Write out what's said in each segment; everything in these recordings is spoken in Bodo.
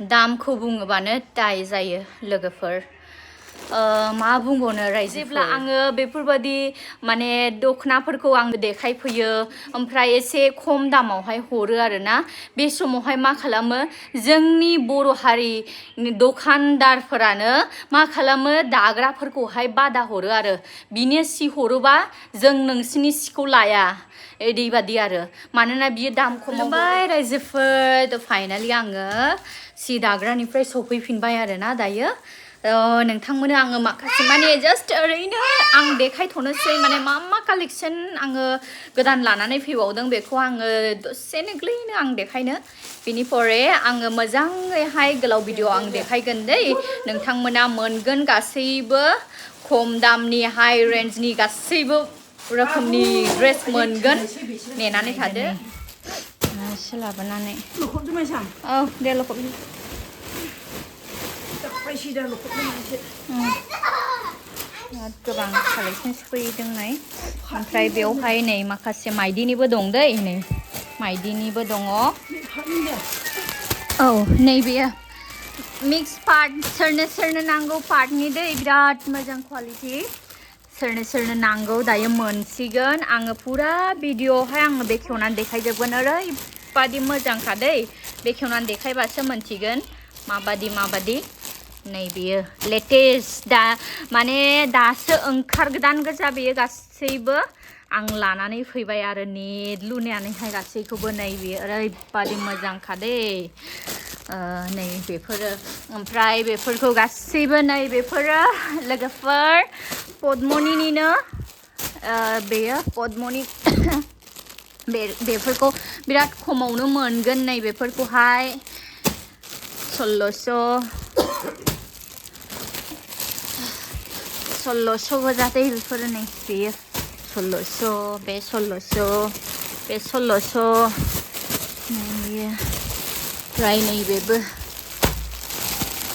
दामखौ बुङोबानो दाय जायो लोगोफोर मा बुंबावनो रायजो जेब्ला आङो बेफोरबादि माने दखनाफोरखौ आं देखायफैयो ओमफ्राय एसे खम दामावहाय हरो आरोना बे समावहाय मा खालामो जोंनि बर' हारिनि दखानदारफोरानो मा खालामो दाग्राफोरखौहाय बादा हरो आरो बिनो सि हरोबा जों नोंसिनि सिखौ लाया एरैबादि आरो मानोना बियो दाम खमावबाय रायजोफोर फाइनालि आङो सि दाग्रानिफ्राय सफैफिनबाय आरोना दायो नोंथांमोननो आङो माखासे माने जास्ट ओरैनो आं देखायथ'नोसै माने मा कालेक्सन आङो गोदान लानानै फैबावदों बेखौ आङो दसेनो गोरलैनो आं देखायनो बिनिफ्राय आङो मोजाङैहाय गोलाव भिडिअ आं देखायगोन दै नोंथांमोना मोनगोन गासैबो खम दामनि हाई रेन्जनि गासैबो रोखोमनि ड्रेस मोनगोन नेनानै थादो एसे लाबोनानै औ दे लखब गोबां कालेक्सन सफैदों नै ओमफ्राय बेवहाय नै माखासे माइदिनिबो दं दै नै माइदिनिबो दङ औ नैबेयो मिक्स पार्ट सोरनो नांगौ पार्टनि दै बिराद मोजां क्वालिटि सोरनो नांगौ दायो मोनसिगोन आङो फुरा भिडिअआवहाय आङो बेखेवनानै देखायजोबगोन ओरैबादि मोजांखा दै बेखेवनानै देखायबासो मोनथिगोन माबादि नै बेयो लेटेस्ट दा माने दासो ओंखारगोदान गोजा बेयो गासैबो आं लानानै फैबाय आरो नेट लुनानैहाय गासैखौबो नै बेयो ओरैबादि मोजांखा दै नै बेफोरो ओमफ्राय बेफोरखौ गासैबो नै बेफोरो लोगोफोर पद्मनिनिनो बेयो पद्मनि बेफोरखौ बिराद खमावनो मोनगोन नै बेफोरखौहाय 1600 गोजादै बेफोरो नै बेयो 1600 बे 1600 बे 1600 बेयो ओमफ्राय नैबेबो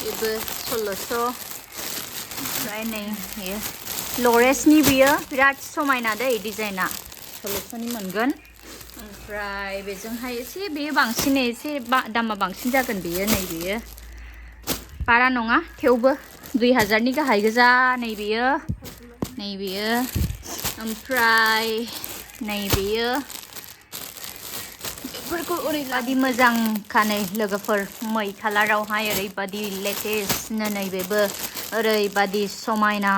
1600 ओमफ्राय नै बेयो लरेसनि बियो बिराद समायना दै डिजाइना 1600नि मोनगोन ओमफ्राय बेजोंहाय एसे बेयो बांसिन एसे दामा बांसिन जागोन बेयो नै बेयो बारा नङा थेवबो 2000नि गाहाय गोजा नै बेयो ओमफ्राय नै बेयो बेफोरखौ ओरैबादि मोजांखा नै लोगोफोर मै कालारावहाय ओरैबादि लेटेस्टनो नै बेबो ओरैबादि समायना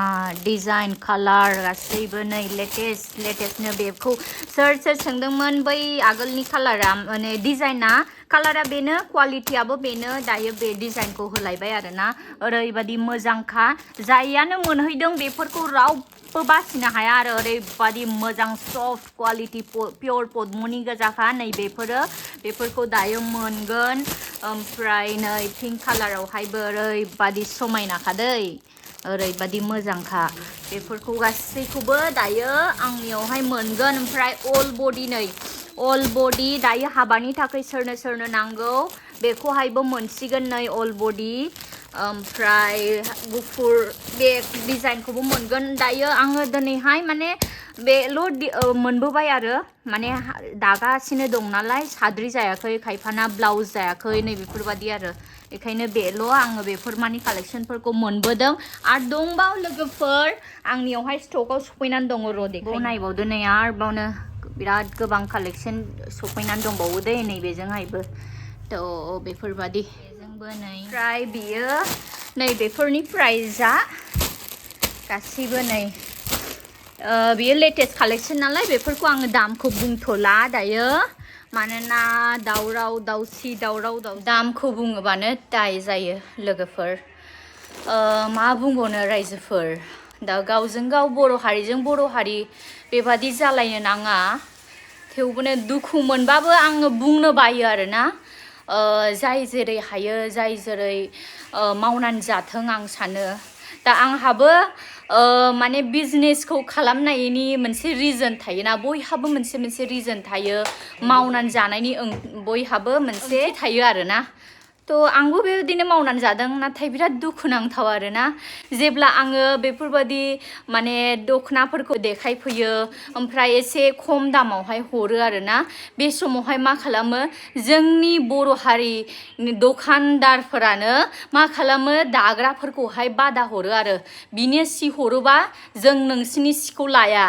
डिजाइन कालार गासैबो नै लेटेस्टनो बेखौ सोर सोंदोंमोन बै आगोलनि कालारा माने डिजाइना कालारा बेनो क्वालिटियाबो बेनो दायो बे डिजाइनखौ होलायबाय आरोना ओरैबादि मोजांखा जायानो मोनहैदों बेफोरखौ रावबो बासिनो हाया आरो ओरैबादि मोजां सफ्ट क्वालिटि पियर पद्मनि गोजाखा नै बेफोरखौ दायो मोनगोन ओमफ्राय नै पिंक कालारावहायबो ओरैबादि समायनाखा दै ओरैबादि मोजांखा बेफोरखौ गासैखौबो दायो आंनियावहाय मोनगोन ओमफ्राय अल बडि दायो हाबानि थाखाय सोरनो नांगौ बेखौहायबो मोनसिगोन नै अल बडि ओमफ्राय गुफुर बे डिजाइनखौबो मोनगोन दायो आङो दिनैहाय माने बेल' मोनबोबाय आरो माने दागासिनो दं नालाय साद्रि जायाखै खायफाना ब्लाउज जायाखै नै बेफोरबादि आरो बेखायनो बेल' आङो बेफोर मानि कालेक्सनफोरखौ मोनबोदों आरो दंबाव लोगोफोर आंनियावहाय स्टकआव सफैनानै दङ र' देखौ नायबावदो नै आरोबावनो बिराद गोबां कालेक्सन सफैनानै दंबावो दै नैबेजोंहायबो थ' बेफोरबादि बेजोंबो नै ओमफ्राय बियो नै बेफोरनि प्राइसआ गासैबो नै बियो लेटेस्ट कालेक्सन नालाय बेफोरखौ आङो दामखौ बुंथ'ला दायो मानोना दावराव दावसि दामखौ बुङोबानो दाय जायो लोगोफोर मा बुंबावनो रायजोफोर दा गावजों गाव बर' हारिजों बर' हारि बेबादि जालायनो नाङा थेवबोनो दुखु मोनबाबो आङो बुंनो बायो आरोना जाय जेरै हायो जाय जेरै मावनानै जाथों आं सानो दा आंहाबो माने बिजनेसखौ खालामनायनि मोनसे रिजन थायोना बयहाबो मोनसे रिजन थायो मावनानै जानायनि बयहाबो मोनसे थायो आरोना आंबो बेबायदिनो मावनानै जादों नाथाय बिराद दुखुनांथाव आरोना जेब्ला आङो बेफोरबायदि माने दखनाफोरखौ देखायफैयो ओमफ्राय एसे खम दामावहाय हरो आरोना बे समावहाय मा खालामो जोंनि बर' हारिनि दखानदारफोरानो मा खालामो दाग्राफोरखौहाय बादा हरो आरो बिनो सि हरोबा जों नोंसिनि सिखौ लाया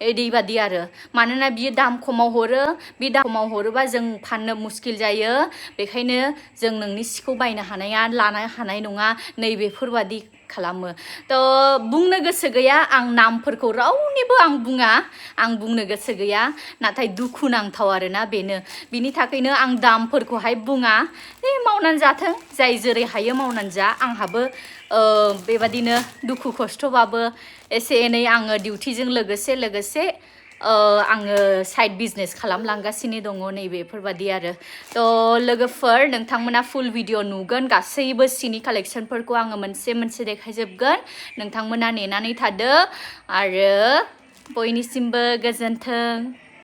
एरैबादि आरो मानोना बियो दाम खमाव हरो बे दाम खमाव हरोबा जों फाननो मुस्किल जायो बेखायनो जों नोंनि सिखौ बायनो हानाया लानो हानाय नङा नैबेफोरबादि खालामो बुंनो गोसो गैया आं नामफोरखौ रावनिबो आं बुङा आं बुंनो गोसो गैया नाथाय दुखुनांथाव आरोना बेनो बिनि थाखायनो आं दामफोरखौहाय बुङा मावनानै जाथों जाय जेरै हायो मावनानै जा आंहाबो बेबादिनो दुखु खस्थबाबो एसे एनै आङो डिउटिजों लोगोसे आङो साइड बिजनेस खालामलांगासिनो दङ नैबेफोरबादि आरो लोगोफोर नोंथांमोना फुल भिडिअ नुगोन गासैबो सिनि कालेक्सनफोरखौ आङो मोनसे मोनसे देखायजोबगोन नोंथांमोना नेनानै थादो आरो बयनिसिमबो गोजोन्थों